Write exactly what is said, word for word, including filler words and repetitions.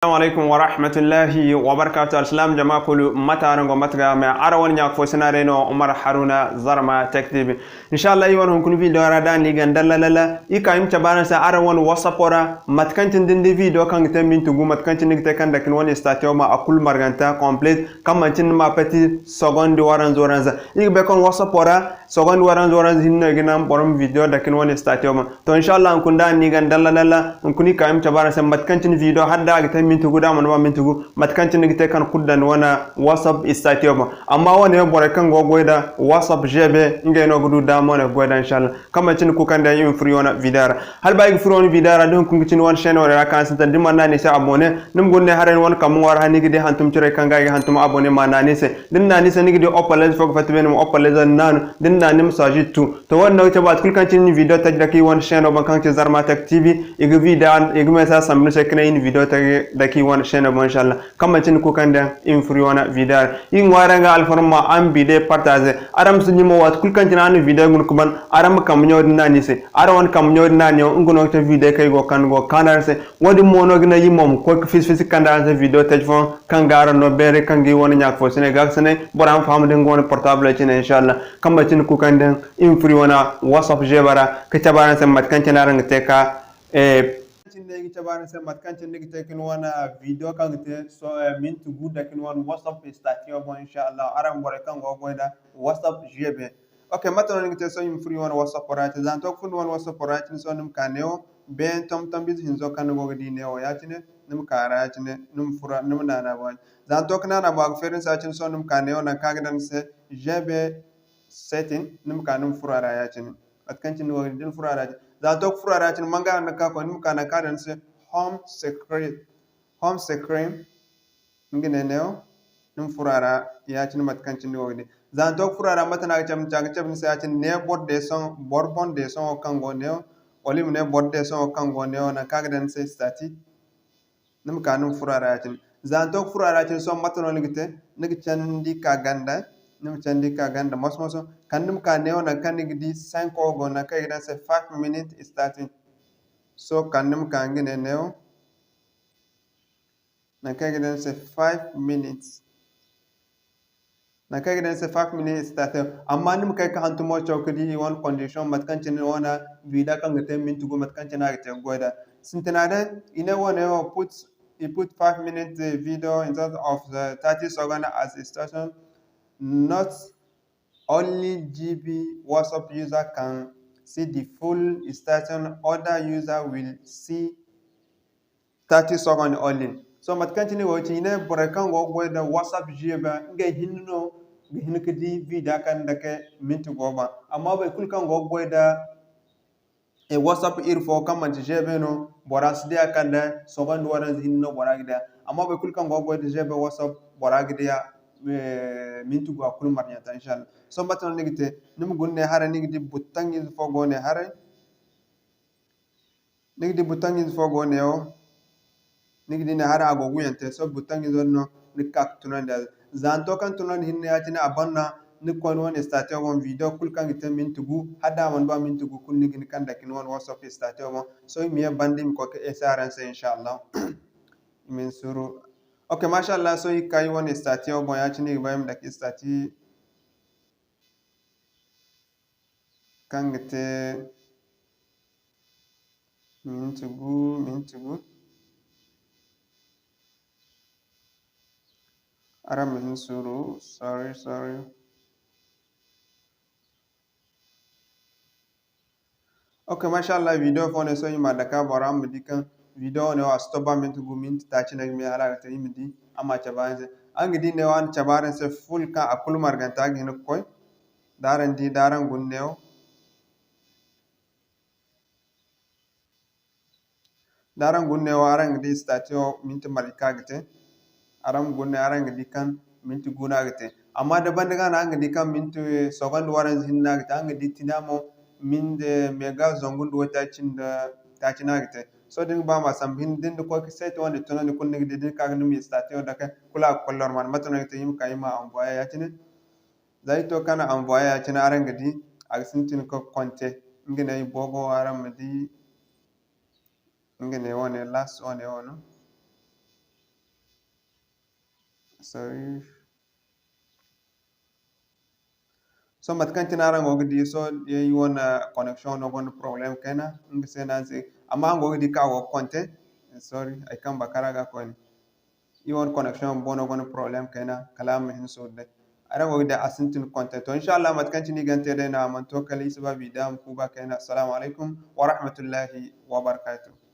Assalamu alaikum wa rahmatullahi wa barakatuh. Alsilaam jama kulu, mate araŋ go, mate ga me? Araŋ wane ɲa fo sinaray no, Umar Haruna, Zarma Tech T V. Inshallah, iri wane hunkuna video ra da ni ganda lala lala. Iri ka iri ma cabe araŋ se araŋ wane WhatsApp ra, mate kaŋ cine da ni di video kaŋ ga te minti gu, mate kaŋ cine ni ga te kaŋ dake ni wane statut ma a kulu marganta complete, kaŋ manci ni ma pati seconde waranza waranza. Iri ga bay kaŋ WhatsApp ra, seconde waranza waranza hinne no i ga naŋ boro ma video dake ni wane statut ma. To, inshallah, hunkuna da ni ganda lala lala, hunkuna iri ka iri ma cabe araŋ se mate kaŋ cine video, hala da a ga te minti gu, da a mana ba minti gu, mate kaŋ cine ni ga te kaŋ kulu daŋ ni wane WhatsApp statut boŋ. Amma wane borey kaŋ go ga goy da WhatsApp G B, ngey no ga du daama wane ga goy da, inshallah. Kaŋ manci ni kukandi yaŋ, iri ma furo iri wane video ra. Hala ba iri ga furo iri wane video ra, da hunkuna ga cine wane chaîne wane ra kaŋ sintin, da ni mana naŋ a ni se abonné, ni ma guna ne haray ni wane kambe ŋwaari hã ni ga di hantum ciray kaŋ ga i ga hantum abonné, ma naŋ a ni se. Da ni naŋ a ni se, ni ga di opalez fo ga fatta beene, ma opalez naanu, da ni naŋ a ni ma s'agit tu. To, wane no ga cabe waati kulu kaŋ cine iri na video taji dake iri wane chaîne boŋ kaŋ ga ci Zarma Tech T V, i ga video, i ga message sambu ni se ka ne iri na video taji dake iri wane chaîne boŋ, inshallah. Kaŋ manci ni kukandi yaŋ, iri ma furo iri wane video ra. Iri ga ŋwaaray araŋ ga alfarma araŋ ma video partager. Araŋ ma si ɲuma waati kulu kaŋ cine araŋ na video guna ka ban, araŋ ma kambe ɲaŋo din naŋ a ni se. Araŋ wane kambe ɲaŋo din naŋ a ni yaŋ, nga no ga te video kaŋ iri go ga kande go ga kaanu araŋ se. Wo-din mo no ga naŋ iri mo ma koy ka fisi-fisi kande araŋ se video taji fooyaŋ kaŋ ga araŋ no beeray kaŋ ga iri wane ɲa fo sine ga ga sine. Bora ma faham da nga wane portable cine, inshallah. Kaŋ manci ni kukandi yaŋ, iri ma furo iri wane WhatsApp G B ra ka cabe araŋ se mate kaŋ cine araŋ ga te ka, eh, cine no ay ga cabe araŋ se mate kaŋ cine ni ga te ka ni wane video kaŋ ga te so, eh, minti gu dake ni wane WhatsApp statut boŋ, inshallah. Araŋ borey kaŋ go ga goy nda WhatsApp G B. Ok, mate no ni ga te sohõ iri ma furo iri wane WhatsApp ra ya-cine. Za ni to ka furo ni wane WhatsApp ra ya-cine, sohõ ni ma ka neewo, beene tomtom ize hinzo kaŋ ni go ga di neewo ya-cine, ni ma ka a ra ya-cine, ni ma furo, ni ma naana boŋ. Za ni to ka naana boŋ, a ga feeri ni se ya-cine, sohõ ni ma ka neewo nangu kaŋ a ga daŋ ni se G B setting, ni ma ka ni ma furo a ra ya-cine. Mate kaŋ cine ni go ga di, da ni furo a ra ya-cine. Za ni to ka furo a ra ya-cine, manga no ni ga ka koy, ni ma ka nangu kaŋ a daŋ ni se home screen, home screen, nga ne neewo, ni ma furo a ra ya-cine mate kaŋ cine ni go ga di. Za ni to ka furo a ra, mate no a ga cabe ni se? A ga cabe ni se ya-cine ne boro de sohõ, boro boŋ de sohõ kaŋ go neewo, wala i ma ne boro de sohõ kaŋ go neewo, nangu kaŋ a ga daŋ ni se statut. Ni ma ka ni ma furo a ra ya-cine. Za ni to ka furo a ra ya-cine, sohõ mate no ni ga te? Ni ga candi ka ganda, ni ma candi ka ganda moso-moso. Kala ni ma ka neewo nangu kaŋ ni ga di cinq go, nangu kaŋ i ga daŋ se five minutes starting. Sohõ kala ni ma ka nga ne neewo, nangu kaŋ i ga daŋ se five minutes. Nangu kaŋ i ga daŋ se five minutes starting. Amma ni ma kay ka hantumo caw ka di i wane condition, mate kaŋ cine ni wane video kaŋ ga te minti gu, mate kaŋ cine a ga te ga goy da. Sintina day, i ne wane wo put, i put five minutes, eh, video instead of the thirty second as a station. Not only G B WhatsApp user can see the full station, other user will see thirty second only. So, mate kaŋ cine wo ci, i ne borey kaŋ go ga goy nda WhatsApp G B, ngey hinne no ga hin ka di video kaŋ dake minti go boŋ. Amma boro kulu kaŋ go ga goy nda, eh, WhatsApp iri fo kaŋ manti G B no, bora si di a kala nda seconde waranza hinne no bora ga di a. Amma boro kulu kaŋ go ga goy nda G B WhatsApp, bora ga di a, eh, minti go a kulu marɲanta, inshallah. So, mate no ni ga te, ni ma guna ne haray, ni ga di button ize fo go ne haray. Ni ga di button ize fo go neewo. Ni ga di ne haray a go ga wuyante. Sohõ button izo din no ni ga ka ga tunandi a se. Za ni to kaŋ tunandi hinne ya-cine a ban no, ni ga koy ni wane statut boŋ, video kulu kaŋ ga te minti gu, hala da a mana ba minti gu kulu, ni ga hin kaŋ dake ni wane WhatsApp statut boŋ. Sohõ i ma ye banda i ma koy ka essayer araŋ se, inshallah. I ma hin suuru. Ok, mashallah, sohõ i ga ka i wane statut boŋ, ya-cine i ga ba i ma dake statut kaŋ ga te minti gu, minti gu. Araŋ ma hin suuru, sorry, sorry. Ok, mashallah, video fo ne sohõ i ma dake a bora, araŋ ma di kaŋ video wane wo a si to ba minti gu, minti taaci no ay ga me hala a ga te, i ma di, araŋ ma a cabe araŋ se. Araŋ ga di ne wo, araŋ na cabe araŋ se full kaŋ a kulu marganta ga hin ga koy. Da araŋ di, da araŋ guna ne wo. Da araŋ guna ne wo, araŋ ga di statut wo minti marje kaŋ a ga te. Araŋ ma guna ne, araŋ ga di kaŋ minti gu no a ga te. Amma da banda ga no araŋ ga di kaŋ minti seconde waranza hinne no a ga te, araŋ ga di tina mo, min-, mega zangu nda waytaaci nda taaci no a ga te. Sohõ da ni ga ba ma sambu hinne, da ni na koy ka site wane tunandi kulu ni ga di, da ni ka ga ni ma statut wo dake, kulu a ga koy normal. Mate no ni ga te, i ma ka i ma envoyer ya-cine. Za i to kaŋ a envoyer ya-cine, araŋ ga di, a ga sintin ka compter. Nga ne i boobo wo, araŋ ma di, nga ne wane, last wane wo no. Sorry. Sohõ mate kaŋ cine araŋ go ga di, sohõ iri wane connection no gonda problème kayna, nga se no araŋ si, amma araŋ go ga di kaŋ a go ga konte. Sorry, ay kamba kara ga koyne. Iri wane connection bumbo no gonda problème kayna, kala araŋ ma hin suuru day. Araŋ go ga di a sintin ga konte. To, inshallah, mate kaŋ cine iri ga te day no, a mana to kala iri si ba bi da a ma kuuba kayna. Assalamu alaykum warahmatullahi wabarakatuh.